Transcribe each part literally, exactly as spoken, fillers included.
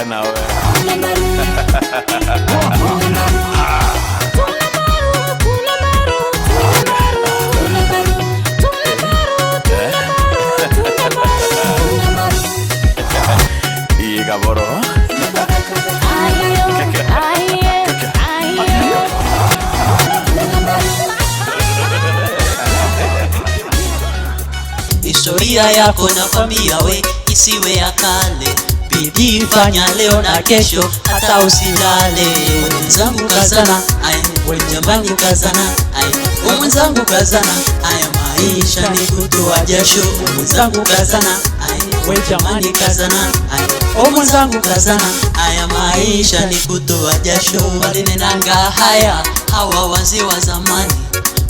Nawe. Ii gaboro. Historia yako nakwambia we isiwe ya kale. Bidii fanya leo na kesho, hata usilale. Mwenzangu kazana, ai, we jamani kazana, ai, we mwenzangu kazana, haya maisha ni kutoa jasho. Mwenzangu kazana, ai, we jamani kazana, ai, we mwenzangu kazana, haya maisha ni kutoa jasho. Walinenanga haya, hawa wazee wa zamani,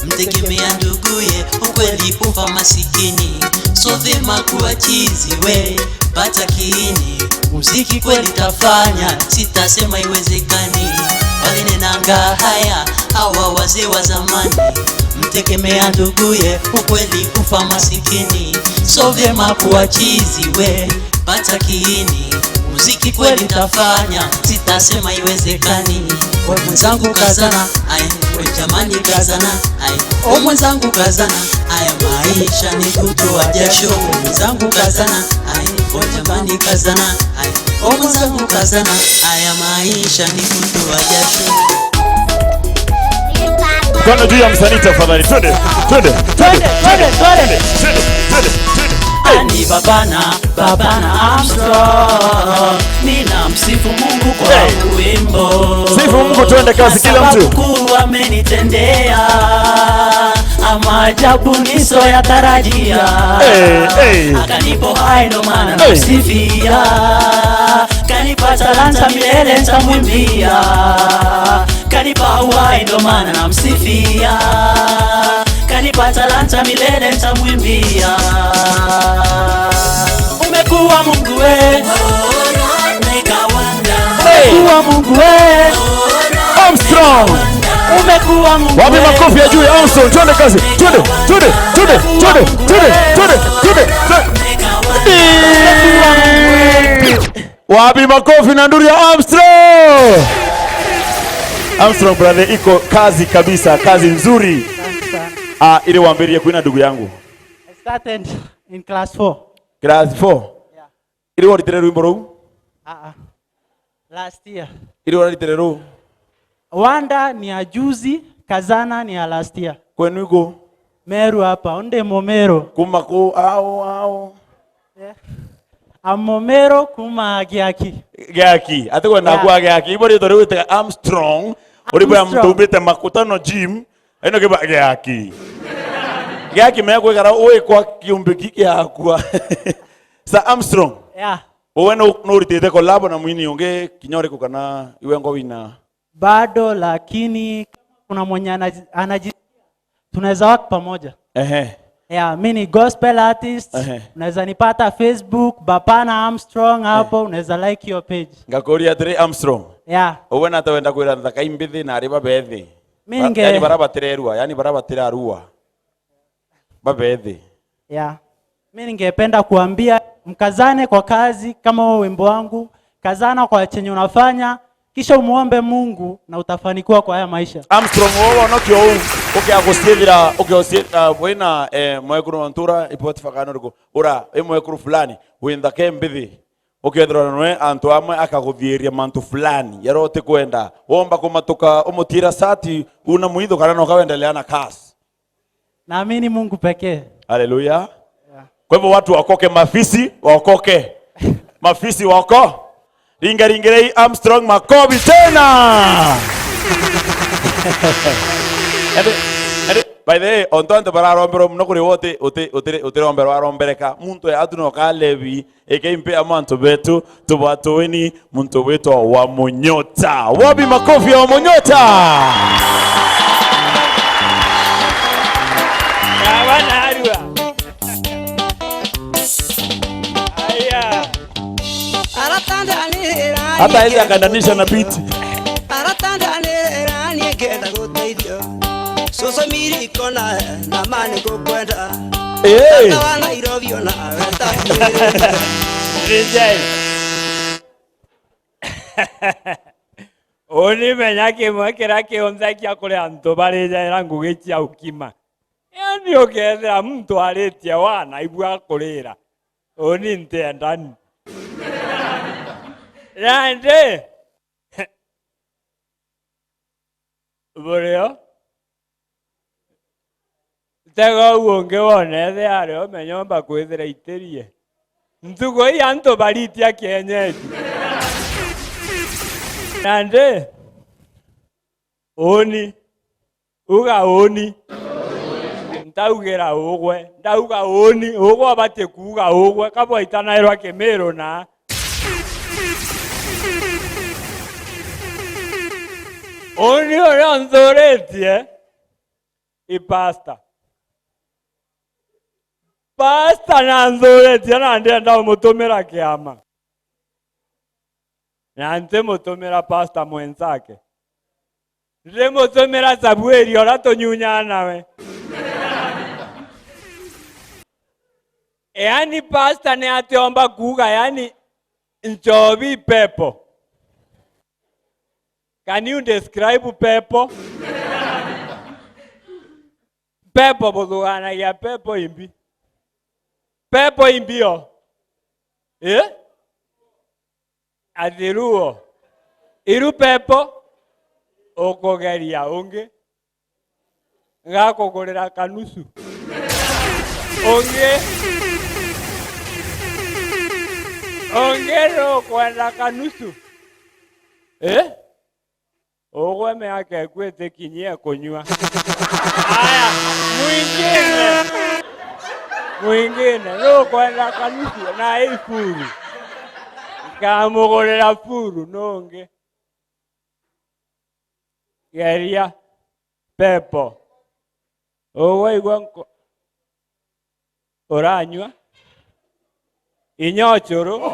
mtegemea nduguye, ukweli ufa masikini. So vyema kuwa chizi we, pata kiini. Muziki kweli tafanya, sitasema iwezekani. Walinenanga haya, hawa wazee wa zamani, mtegemea nduguye, ukweli ufa masikini. So vyema kuwa chizi we, pata kiini. Muziki kweli tafanya, sitasema iwezekani. We mwenzangu kazana, ai, we jamani kazana, ai, o mwenzangu kazana, haya maisha ni kutoa jasho. We mwenzangu kazana, ai, we jamani kazana, ai, o mwenzangu kazana, haya maisha ni kutoa jasho. Mkono juu ya msanii tafadhali. Twende, twende, twende, twende, twende, twende, twende, twende. Ani babana, babana Armstrong. Ninamsifu Mungu kwa wimbo. Sifu Mungu, twende kazi kila mtu. Kwa sababu kuu amenitendea. Maajabu nisoyatarajia. Hey, hey. Akanipa uhai ndo maana namsifia. Kanipa talanta milele nitamwimbia. Kanipa uhai ndo maana namsifia. Kanipa talanta milele nitamwimbia. Umekuwa Mungu we. Umekuwa Mungu we. Armstrong. Umekuwa Mungu we. Wapi makofi ya juu ya Armstrong? Twende kazi. Twende, twende, twende, twende, twende, twende, twende, twende. Wapi makofi na nduru ya Armstrong? Armstrong, brother, iko kazi kabisa, kazi nzuri. Asante sana. Ah, ili wambiririe kuina, ndugu yangu. I started in class four. Class four? Yeah. Ili waritire rwimbo ruu? Ah, ah. Last year. Ili waritire ruu? Wanda ni ya juzi, Kazana ni ya last year. Kwenu iku? Meru hapa, undi Mumiru. Kuma ku, ao, ao? Yeah. A Mumiru kuma Giaki. Giaki. Ati kwenda, yeah, kwa Giaki. Ibo ritwa riu witaga Armstrong. Uri bwa Armstrong. Mtu umbite makutano gym. Ino kiba Giaki. Giaki me kwikara uikwa kiumbi giki akwa. Sir Armstrong. Yeah. Uwe nu-, nuritite collab na mwini ungi kinya uriku kana iwe ngo wina? Bado, lakini kama kuna mwenye anaji-, anaji-, tunaweza work pamoja. Ehe. Yeah, mi ni gospel artist. Ehe. Unaweza nipata Facebook, Bapana Armstrong hapo, eh, unaweza like hiyo page. Ngakuria atiri, Armstrong. Yeah. Uwe nata wenda kwira nthaka imbithi na ari babethi? Mi ba-, ninge- yani bara batirerua, yani bara batirarua. Babethi. Yeah. Mi ningependa kuambia mkazane kwa kazi kama huo wimbo wangu, kazana kwa chenye unafanya, kisha umuombe Mungu na utafanikiwa kwa haya maisha. Armstrong, wowe wonokio uu, ukiaguciethira, ukiaguciethira wina, eh, mwekuru wa ntura, ipoti fakano riko, ura, i mwekuru fulani, wi nthaka imbithi, ukethirwa nawe antu amwe akaguthiiria mantu fulani, yara utikwenda, womba kumatuka, umutiira sati, una mwitho, kana no kawendelea na kasi? Naamini Mungu pekee. Haleluya. Yeah. Kwa hivyo watu waokoke, mafisi waokoke. Mafisi wako. Ringa ringirei Armstrong makobi tena. Ende, ende, by the way, onto antu bararomberwa muno kuri wote, uti, uti, utiromberwa arombereka. Muntu ya atu no kalebi. Ekei mpea mantu betu, tubatueni muntu witwa Wamunyota. Wapi makofi ya Wamunyota? Baba narua. Aya. Hata hawezi akandanisha na beat. Aratandanira niĩ ngenda gũteithio. Cũcũ Miriko na, na ma nĩ gũkwenda. Eh. Tata wa Nairobi ona we ta. D J. Uni menya kimwe kiria kionthe kia kuria antu barijaira ngugi cia ukima. Yaani ukethira muntu aritie wana ibua kurira. Uni ntiendani. Nandi, burio? Tega uu ungi wone ethe ario, menya umba kwithira itirie. Ntuku ii antu baritia kienyeji. Nandi, uni. Uga uni. Ntaugira ugwe. Ndauga uni. Ugwe ubati kuuga ugwe. Kabwaitanairwa Kimiru na. Uni uria unthuritie i pastor. Pastor na anthuritie na ndienda umutumira kiama. Na ntimutumira pastor mwenzake. Ndimutumira Samueli uria tunyunyaa nawe. Yaani pastor ni atiomba kuuga, yaani, nchobi pepo. Can you describe pepo? Pepo buthuganagia pepo imbi. Pepo imbi o. Eh? Athiruo. Iru pepo ukugeria ungi. Ngakugurira kanusu. Ungi. Ungi nukwenda kanusu. Eh? Ugwe miaka eku itikinyie kunyua. Aya, mwingine. Mwingine, nukwenda kanusu na i furu. Nkamugurira furu nungi. Geria pepo. Ugwe igua nko-, uranyua inya ucuru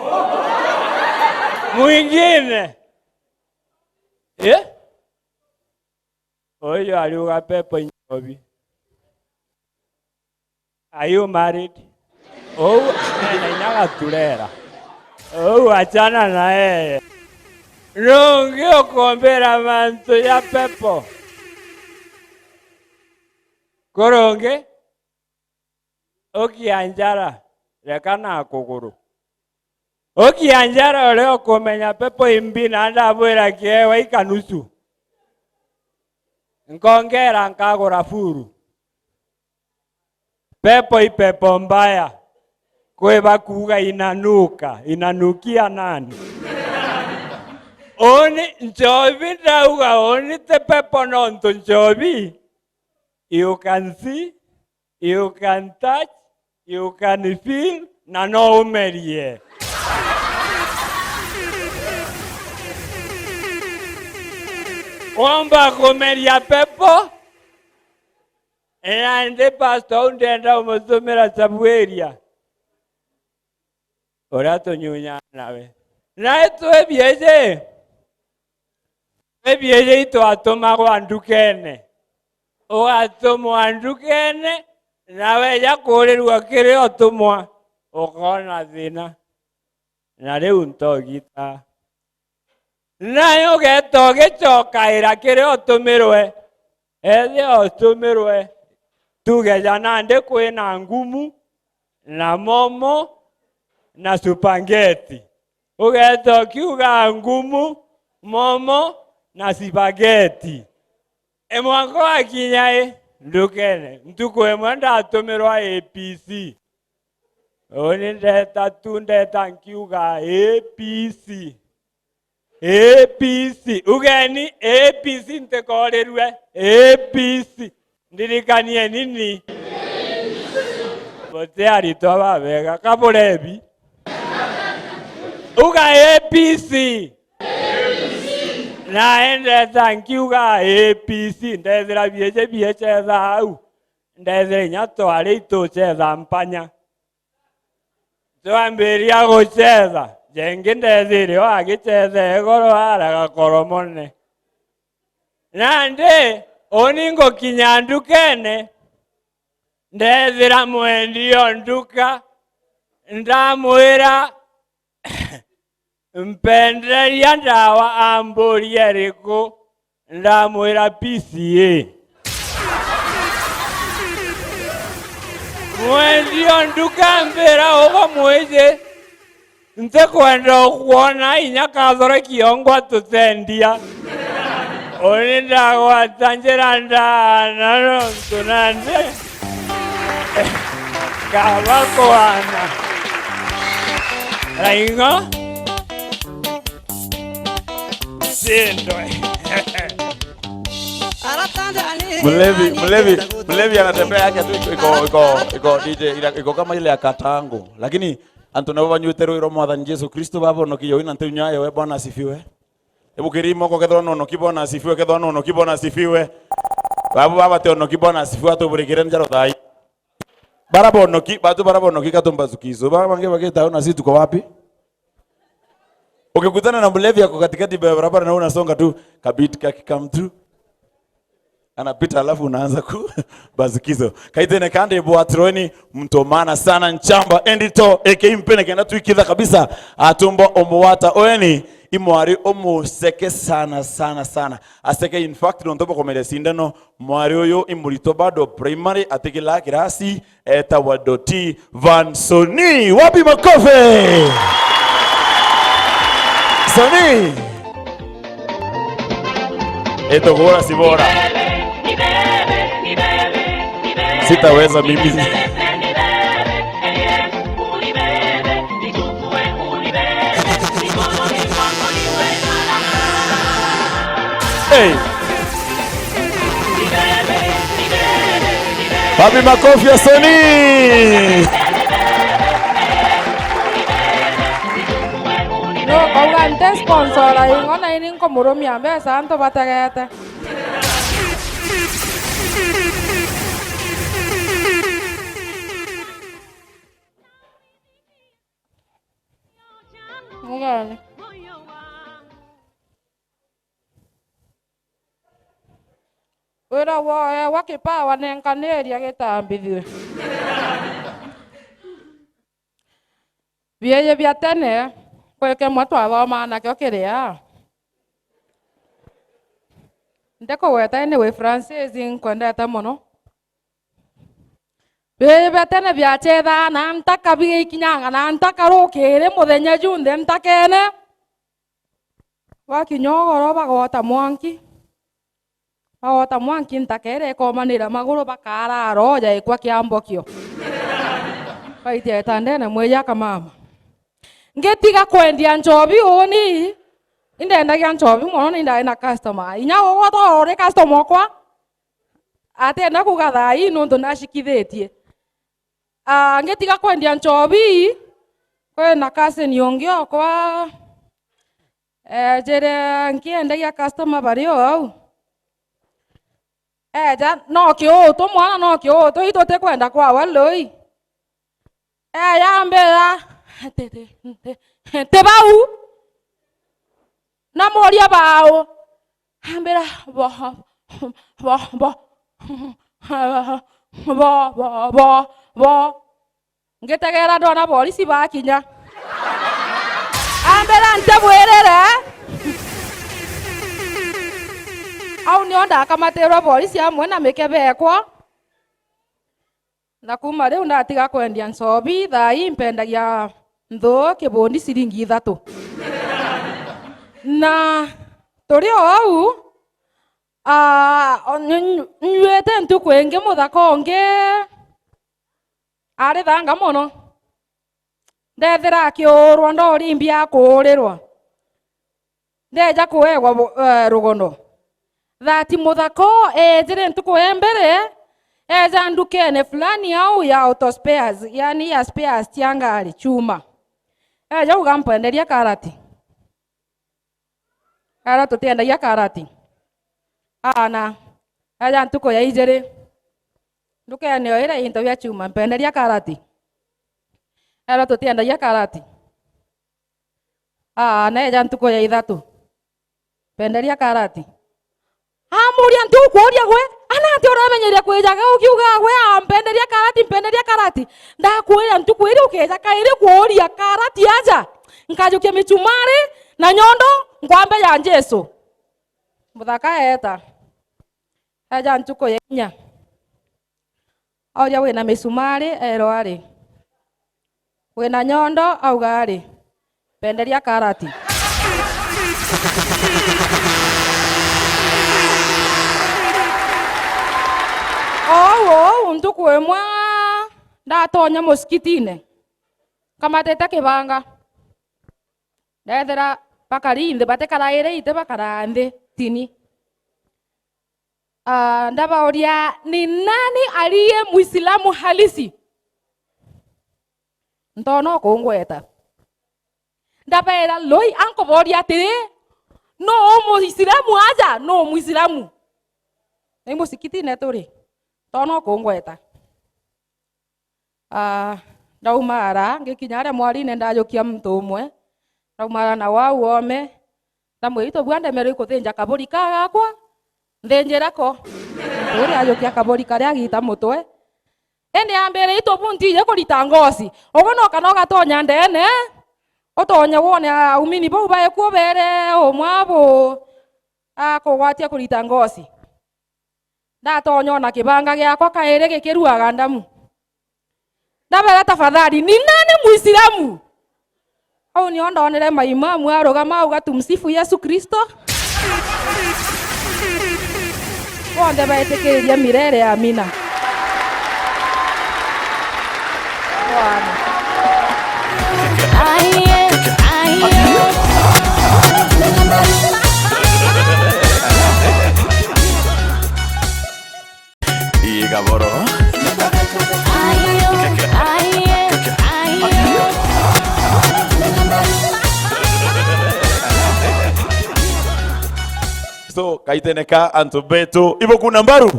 mwingine. Eh? Uyu ariuga pepo inyobi. Are you married? Ou ena inya gaturera. Ou achana na yeye. Nungi ukumbira mantu ja pepo. Kurungi? Ukia njara, reka na kuguru. Ukia njara uria ukumenya pepo imbi na ndabwira kiewa ikanusu. Nkongera nkagura furu. Pepo i pepo mbaya. Kwi bakuuga inanuka, inanukia nani? Uni nchobi ndauga uni ti pepo nontu nchobi. You can see, you can touch, you can feel, na no umerie. Womba kumeria pepo? Nandi pastor uu ndenda umutumira Samuelia. Uria tunyunyaa nawe. Nae twi biiji, twi biiji itwatumagwa ndukene. Ugatumwa ndukene, na weja kuurirua kiri utumwa, ukoona thina. Na riu ntogita. Nae ugeeta ugicokaira kiria utumirwe. Ethia utumirwe, tuge ja nandi kwina ngumu, na momo, na supangeti. Ugeeta ukiuga ngumu, momo, na sipageti. E mwanka wakinya i ndukene, ntuku imwe ndatumirwa A B C. Uni ndeeta tu, ndeeta nkiuga A B C. A B C. Ugeni A B C ntikorirue. A B C. Ndirikanie nini. Buti aritwa babega. Kaburebi. Uga A B C. Nae ndeeta nkiuga A B C. Ndethira biiji biechetha au. Ndethira inya twari ituchetha mpanya. Twambiria guchetha, jengi ndethire o agichetha igoro ara gakoromone. Nandi, uni ngukinya ndukene, ndethira mwendia o nduka, ndamwira, Mpenderia ndawa amburia iriku? Ndamwira P C A. Mwendia o nduka ambira, uga mwiji, ntikwenda ukwona inya kathore kiongwa tutendia. Uni ndagwata njira ndaana nontu nandi kaba kwana. Raing'o. Sindwe. Mlevi, mlevi, mlevi anatembea yake tu iko, iko, iko, iko D J, ila, iko kama ile ya Katango. Lakini antu nabo banywite rui rwa Mwathani Jesu Kristo, babonoki yo ina ntinya yewe, Bwana asifiwe. Hebu kirimo kwa kethwa nonoki, Bwana asifiwe, kethwa nonoki, Bwana asifiwe. Babu baba te onoki, Bwana asifiwe, atuburikire njaro thai. Bara bonoki, batu bara bonoki katumba zukizo. Bara bangi bagita na si tuko wapi? Ukikutana na mlevi ako katikati ya barabara na unasonga tu, kabit kaki come through. Anapita alafu unaanza ku bazukizo. Kaitene kandi bwatirweni mtu maana sana nchamba endito eke impene kenda twikitha kabisa atumba omuwata oeni imwari omuseke sana sana sana. Aseke in fact nontu bakomeria sindano mwari uyu imurito bado primary atikila kirasi etagwa Doti Van Soni. Wapi makofi? Soni. Etogora sibora. Sitaweza mimi. Hey. Wapi makofi ya Soni? No, kauga nte sponsor, ing'ona ini nkumurumia mbeca antu bategete. Mugeni. Wira woewa kipawa nenkaniria gitambithue. Biiji bia tene, kwi kimwe twathomaa nakio kiria. Ndikugweta anyway, Francis, nkwendete mono. Biiji bia tene biachethaa na ntaka, bigikinyanga na ntaka rukiri muthenya junthe ntakene. Gwakinya ugoro bagwota mwanki. Bagwota mwanki ntaka iria ikomanira maguru bakaara roho jaikwa kiambo kio. Baitia itandene mwiji akamama. Ngitiga kwendia nchobi uni, indendagia nchobi mono na indari na customer. Inya ugwota uri customer okwa, atienda kuga thaa ii nontu nashikithitie. Ah, ngitiga kwendia nchobi, kwina cousin ungi okwa, ejire nkiendagia customer bari o au. Eja, no kiutu, mwana, no kiutu, itu tikwenda kwawa lui. Eja ambira, "Ti, ti, ti, ti bau." Namuria, "Bau?" Ambira, "Bo, bo, bo, bo, bo, bo, bo." Ngitegera ndona borisi bakinya. Ambira, "Ntibwirire." Au nio ndakamatirwe borisi amwe na mikebe ekwa. Na kuuma riu ndatiga kwendia nchobi, thaa ii mpendagia nthuu kibundi ciringi ithatu. Na turi o au, aa, o-, ny-, ny-, nyuite ntuku ingi muthaka ungi ari thanga mono. Ndethira akiurwa, ndori mbia akuurirwa. Ndeja kuegwa bu-, eh, rugono. That muthaka uu ejire ntuku ya mbere, eja ndukene fulani au ya auto spares, yani ya spares cia ngari, chuma. Eja uga, "Mpwenderia karati." Ara tutiendagia karati. Aana, eja ntuku ya ijiri. Ndukene o iria into bia chuma, "Mpenderia karati." Era tutiendagia karati. Aa, neja ntuku ya ithatu. "Mpenderia karati." Amuria, "Ntukuuria gwe? Ana ati uramenyeria kwijaga ukiuga gwe, aa, mpenderia karati, mpenderia karati?" Ndakwira, ntuku iria ukeja kairi kuuria karati aja. Nkajukia michumari na nyondo nkwambe ya Jesu. Muthaka eeta. Eja ntuku ya inya. Auria, "Wina misumari?" Eerwa ari, "Wina nyondo?" Auga ari, "Penderia karati." Ou ou, ntuku imwe ndatonya musikitine, nkamatite kibanga. Ndethira bakari nthi, batikaraire iti, bakaraa nthi tini. Ah, ndabauria, "Ni nani aliye Muislamu halisi?" Ntoona ukungweta. Ndabeera, "Loi, ankuboria atiri, nuu Muislamu aja, nuu Muislamu?" Ni musikitine turi. Ntoona ukungweta. Ah, ndaumara, ngikinya aria mwarine, ndajukia muntu umwe. Ndaumara na wau oome, ndamwira, "Itubua ndemerwe ikuthinja kaburi ka gakwa, nthinjira ko." Muntu uria ajukia kaburi karia agita mutwe. Indi ambire, "Itubu ntiji kurita ngosi." Ugu no kana ugatonya ndeene, utonye wone aumini bau baikuo beere umwe abu akugwatia kurita ngosi. Ndatonya ona kibanga giakwa kairi gikiruaga ndamu. Ndabeera, "Tafadhali, ni nani Muislamu?" Au nio ndonere maimamu arugama auga, "Tumsifu Yesu Kristo." Bonthe baitikirie mirere, amina. Bwana. Iga boro. So, kaitene ka antu betu. Ibo kuna mbaru?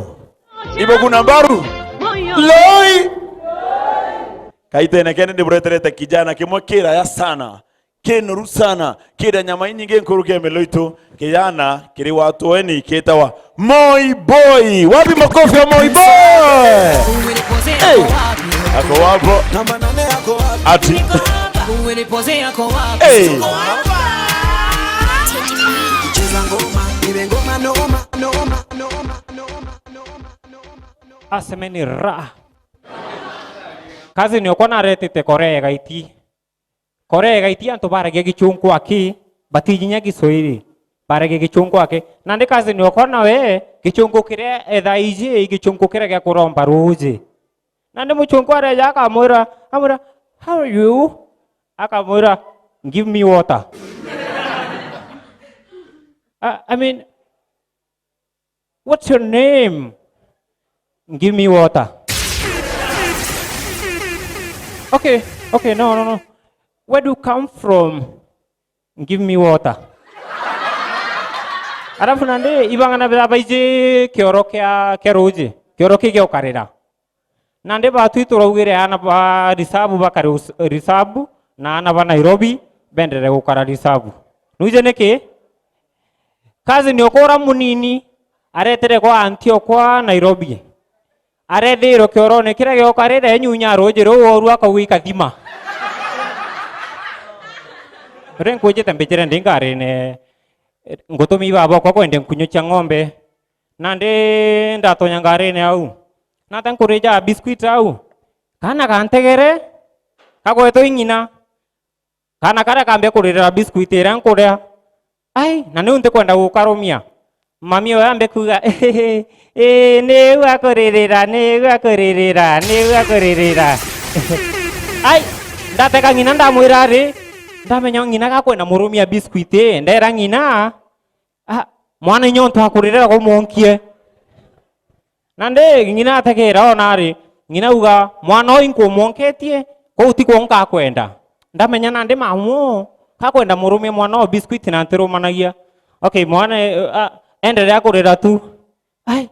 Ibo kuna mbaru? Loi! Kaitene kene ndibureterete kijana kimwe kiraya sana. Kinoru sana, kiri nyama inyingi nkuruki ya miloitu, kijana kiri watueni kitawa Moi Boy. Wapi makofi ya Moi Boy? Hey! Ako wapo. Ati. Hey! Asemeni ra. Kazi ni okwa naretete Korea igaiti. Korea igaiti antu baragia gichunku aki, batijinya Kiswahili, baragia gichunku aki. Nandi kazi ni okwa nawe, gichunku kiria ethaiji, gichunku kiria gia kuromba ruuji. Nandi muchunku areja akamwira, amwira, "How are you?" Akamwira, "Give me water." I, I mean, "What's your name?" "Give me water." "Okay, okay, no, no, no. Where do you come from?" "Give me water." Alafu nandi ibang'ana bia baiji kioro kia, kia ruuji, kioro ki gia ukarira. Nandi batwi turaugire aana ba risabu bakare us-, risabu, na aana ba Nairobi bendere gukara risabu. Nwije niki? Kazi ni okwa uria munini aretere kwa anti okwa Nairobi. Arethirwe kiorone kiria giokarire enyunya ruuji ruu, oru akauga ikathima. Ri nkwijite mbijire ndi ngarine, ngutumi baba okwa kwende nkunyu cia ng'ombe. Nandi ndatonya ngarine au. Nate nkurija biscuit au. Kaana gantegere, kagwetwe i ng'ina. Kaana karia kambe kuririra biscuit iria nkuria. Ai, na niu ntikwenda gukarumia. Mami oyo ambe kuuga, "Ii, niu akuririra, niu akuririra, niu akuririra." Ai, ndatega ng'ina ndamwira ari, ndamenya ng'ina gakwenda murumia biscuit ii, ndera ng'ina, "Ah, mwana inya untu akuririra kumwonkie." Nandi ng'ina ategeera oona ari, ng'ina auga, "Mwana uu inkumwonketie, kwou ti kwonka akwenda." Ndamenya nandi mamu kakwenda murumie mwana uu biscuit na ntirumanagia. Okay, mwana, eh, ah, endelea kurira tu. Ai,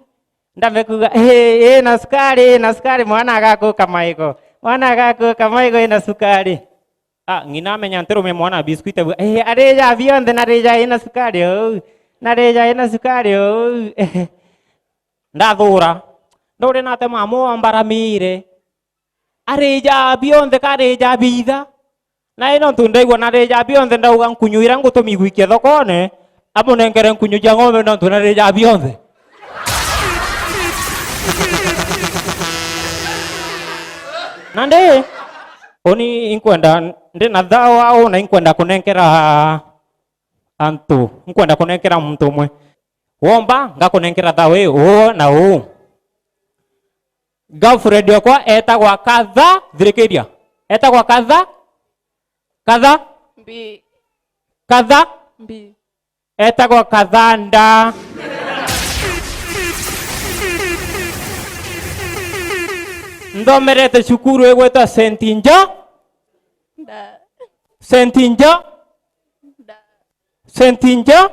ndambe kuuga, "Ii, ii na sukari, ii na sukari, mwana agakuka maigo. Mwana agakuka maigo ii na sukari." Ah, ng'ina amenya ntirumie mwana biscuit, auga, "Eh, arija bionthe, narija ina sukari uu. Narija ina sukari uu." Ndathura. Ndore nate mama ombaramire. Arija bionthe, karija biitha. Na ino ntu ndaigua narija bionthe, ndauga nkunyu iria ngutumi gwikia thokone, amunenkere nkunyu cia ng'ombe nontu narija bionthe. Na ndi, uni inkwenda, ndi na thawa uu na inkwenda kunenkera antu, inkwenda kunenkera muntu umwe. Womba, ngakunenkera thawa uu na uu. Girlfriend yakwa etagwa Katha, thirikiria. Etagwa Katha, Katha, Mbi. Katha. Mbi. Etagwa Kathanda. Nthomerete cukuru igwitwa Saint Njo. Nda. Saint Njo. Nda. Saint Njo.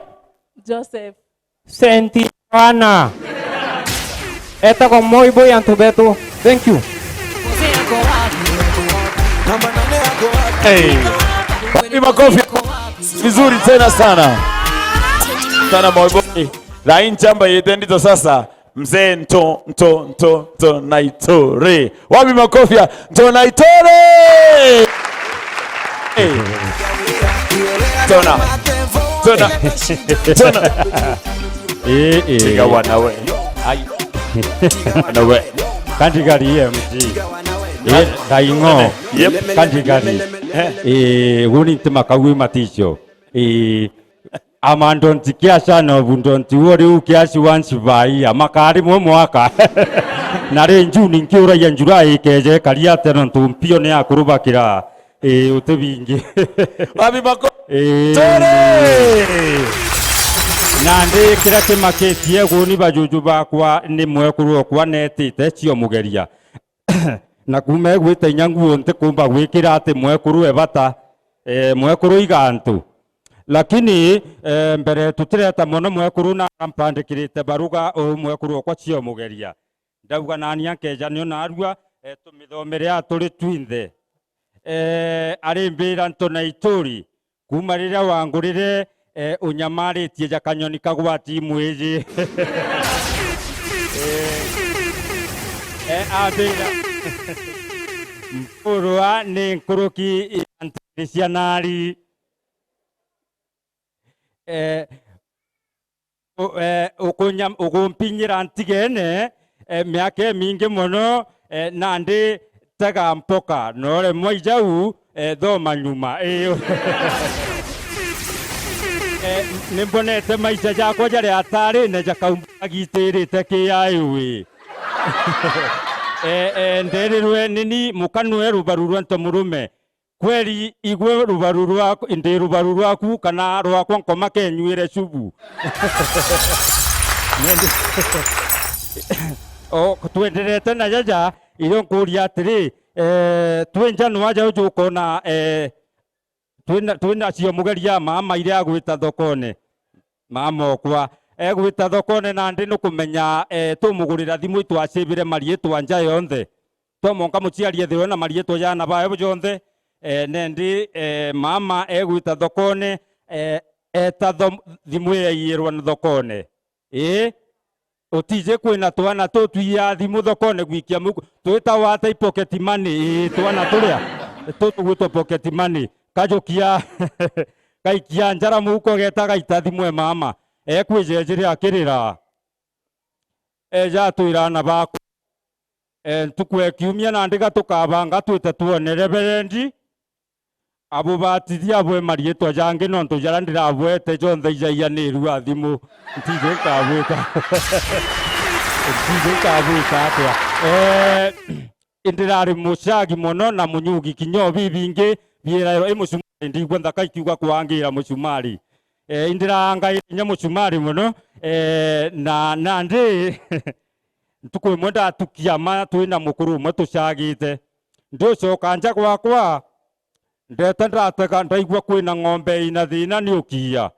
Joseph. Saint Joanna. Etagwa Moi Boy antu betu. Thank you. Hey. Wapi makofi? Vizuri tena sana. Sana Moi Boy. Rai nchamba yete ndito sasa. Mzee Nto, Nto, Nto, Nto Naitore. Wapi makofi ya Nto Naitore? Eh. Tona. Tona. Tona. Eh, eh. Tiga wana we. Ai. Wana we. Kandigari M G. Eh, Daingo. Yep. Kandigari. Eh. Eh, guni ntima kawi maticio. Eh, ama don't care son of don't worry who cares once by, ama kari mwe mwaka. Na ri June nkiuragia July ikeje karia teno ntu mpio ni akurubakira, eh, uti bingi. Wapi mako? Eh. Tore! Na ndi kiria kimakitie guni bajuju bakwa ni mwekuru okwa netite cio mugeria. Na kuuma egwita inya nguo ntikumba gwikira ati mwekuru e bata, eh, mwekuru iga antu. Lakini, eh, mbere tutireta mono mwekuru na mpandikirite baruga uu mwekuru okwa cio mugeria. Ndauga nani ankeja nio narua, eh, tumithomere a turi twinthe. Eh, arimbira Nto Naituri, kuuma riria wangurire, eh, unyamaritie ja kanyoni kagwati mwiji. Eh, eh, ambira, Mburwa ni nkuruki ya ntiri cia nari. Eh, u-, eh, ukunya-, ukumpinyira ntigene, eh, miaka imingi mono, eh, nandi tega mpoka, na uremwa ijau, eh, thoma nyuma. Ii. Eh, nimbonete maisha jakwa jari atarine jakaumba gagitirite ki highway. Eh, eh, nderirwe nini mukanwe rubaru rwa nto murume. Kweri igwe rubaru rwaku, ndi rubaru rwaku, kana rwakwa nkoma kenyuire cubu? O, twenderete na jaja, irio nkuria atiri, eh, twi nja nwa ja uju ukona, eh, twina, twina cio mugeria mama iria agwita thokone. Mama okwa egwita thokone nandi nukumenya, eh, tumugurira thimu itwacibire mariitwa nja yonthe. To mwanka muciari ethirwe na mariitwa ja aana bayo jonthe, eh, nendi, eh, mama egwita thokone, eh, eta tho-, thimu yaiyirwa na thokone. Ii, utiji kwina twana tutwiaa thimu thokone gwikia muku, twitawa ata i pocket money? Ii, twana turia tutugwitwa pocket money. Kajukia, gaikia njara muhuko geta gaita thimu e mama. Ekwijejire akirira. Eja atwira aana baku. Eh, ntuku ya kiumia nandi ga tukabanga twite twone reverendi, abubatithia abwe mariitwa jangi, nontu jaria ndirabwete jonthe ijaianiru a thimu. Ntiji nkabwita. Ntiji nkabwita atia. Eh, indirari mucagi mono na munyugi kinya o bibingi biirairwa i mucumari, ndigua nthaka ikiuga kwangira mucumari. Eh, indiraangaira inya mucumari mono, eh, na nandi ntuku imwe ndatukia ma twina mukuru umwe tucagite. Ndiucoka nja gwakwa, ndeta ndatega, ndaigua kwina ng'ombe ina thina ni ukiia.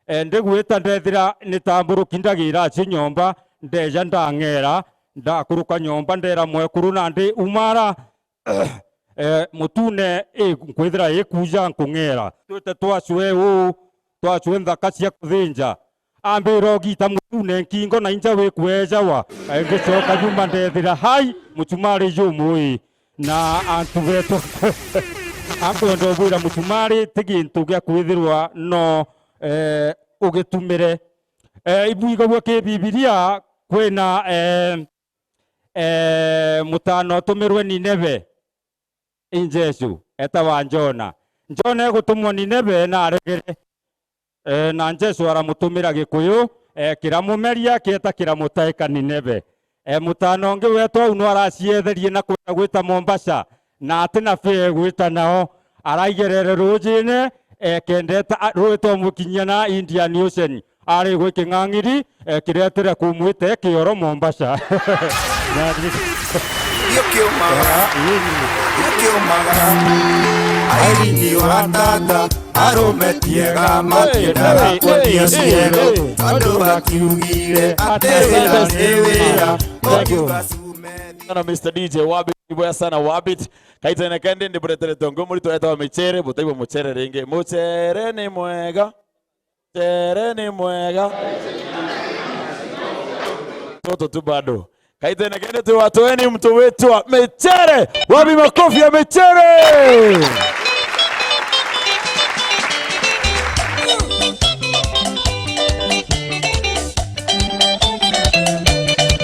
Eh, ndigwita ndethira ni tamburuki ndagira acio nyomba, ndeja ndang'era, ndakuruka nyomba, ndera mwekuru nandi umara, eh, mutune, i, nkwithira ikuja nkung'era. Twite twacwe uu, twacwe nthaka cia kuthinja. Ambira ugita mutune nkingo na inja wikwejawa. Eh, ngicoka nyuma ndethira hai, mucumari jumui. Na antu betu. Akwenda ubwira mucumari ti gintu gia kwithirwa no, eh, ugitumire. Eh, ibwigagua ki Bibilia kwina, eh, eh, mutano utumirwe Nineve. I Jesu, etawa Jona. Jona egutumwa Nineve na aregere. Eh, na Jesu aramutumira gikuyu, eh, kiramumeria, kieta kiramutaika Nineve. Eh, mutano ungi wetwa au no aracietherie na kwenda gwita Mombasa, na ati na fare gwita nao. Araigerere rujine, eh, kendeta, a-, rwita umukinyia na Indian Ocean. Ari gwi king'ang'iri, eh, kiretire kumwite kioro Mombasa. Na Gio kiumagara. Gio kiumagara. Airini wa tata, arume tiega, matiendaga kwendia ciero. Tondu bakiugire ati wira ni wira, bakiuga cume. Sana Mister D J Wabit, ibwega sana Wabit. Kaitene kendi ndibureterete ungi muritu wetagwa Michere, butaigua muchere ringi. Muchere ni mwega. Muchere ni mwega. Toto tu bado. Kaitene kende tu watoeni mtu wetu wa Michere. Wapi makofi ya Michere?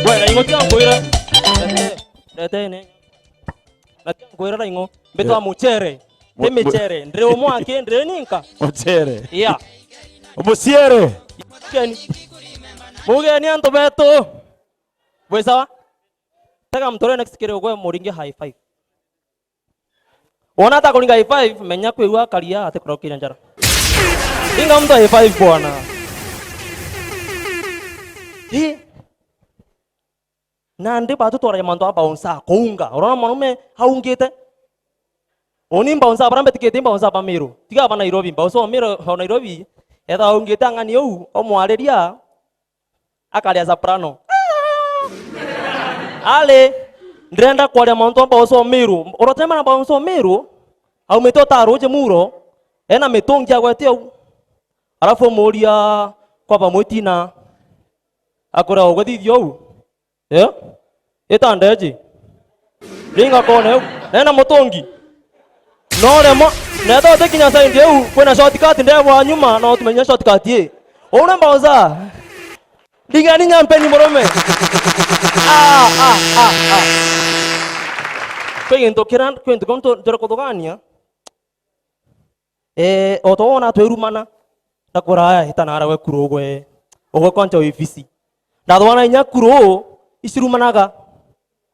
Bwana, ingo tia nkwira. Retene. Na tia nkwira raing'o. Mbitwa Muchere. Ti Mu-, mu-, Michere. Ndiri umwe aki, ndiri ninka. Muchere. Yeah. Muchere. Mugeni. Mugeni antu betu. Bwi sawa? Tega mtu uria next kiri ugwe muringe high five. Wona ata kuringa high five, menya kwigua karia ati kurokiria njara. Ringa mtu high five bwana. Hi. Nandi batutwaragia mantu a bouncer kuunga. Urona mwanaume aungite? Uni bouncer, bara mbetikitie bouncer ba Miru. Tiga ba Nairobi, bouncer o Miru, o Nairobi. Etha aungite ang'ani uu, omwariria, akaria soprano. Ali, ndirenda kwaria mantu a bouncer o Miru. Urotema na bouncer o Miru, aumite utaruji muro, ena mitungi agwete au. Alafu umuria kwa bamwitina, akwira uguthithia uu. Eh? Ita ndeji. Ringa kone u. Nena mutungi. No remo. Neta utikinya side eu. Kwina shortcut ndebwa nyuma. No tumenye shortcut i. Uu ni mboza. Ringa ni nyampeni murume. Ah, ah, ah, ah. Kwi gintu kira, kwi gintu kiu ntu-, ntura kuthugania. Eh, o to wona twirumana, ndakwira, "Aya, hita nara gwe kuru ugwe, ugwe kwanja wibisi." Ndathugana inya kuru, icirumanaga.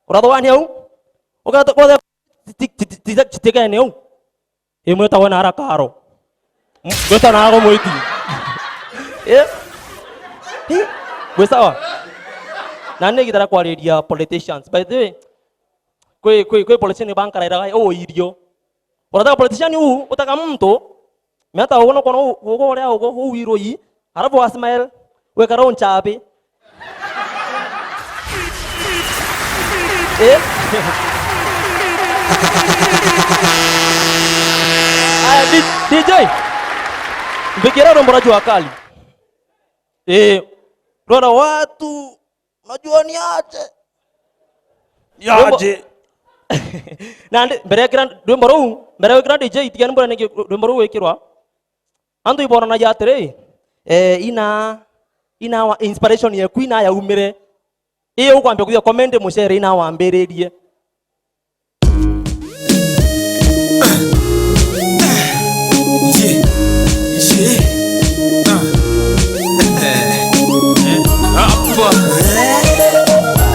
Urathugania u? Ukata kwothe ti-, ti-, ti-, ti-, citigene u. Imwe tagwe nara karo. M-, gwita nara mwiti. Eh? Hi? Gwi sawa? Na ni gitara kwariria politicians. By the way, kwi, kwi, kwi politician bankarairaga, "Uu irio." Urataka politician uu, utaka muntu, miata ugu nukona u-, ugu uria ugu, uu wirui, alafu wa smile, wekara unchabi. Eh? Aya, D-, D J, mbikira rwimbo rwa Jua Kali. Eh, rwara watu Unajua ni aje? Ni aje? Nandi, mbere ya kira rwimbo ruu, mbere ya gwikira D J, tigani mbone ningi rwimbo ruu gwikirwa. Antu iboranagia atiri, eh, ina, ina wa-, inspiration yeku ina yaumire. Ii ukwambia kuthia comment mucere ina wambiririe.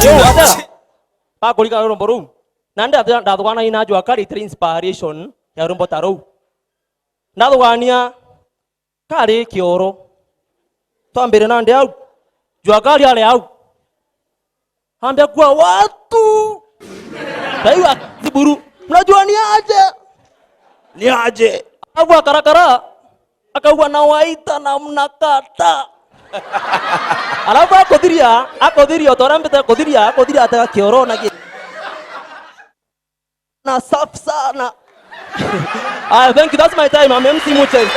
Yo, ata? Bakurika rwimbo ruu. Na nda-, ndathugana ina Jua Kali itiri inspiration ya rwimbo ta ruu. Ndathugania kari kioro. Twambire nandi au. Jua Kali ari au. Ambia kuwa watu. Ndaiwa kiburu. Mnajua ni aje? Ni aje? Agwa karakara. Akaugwa na waita na mnakata. Alafu akuthiria, akuthiria, utora mbite kuthiria, akuthiria atega kioro na ki-, na safi sana. Aya, thank you. That's my time. I'm M C Muchel.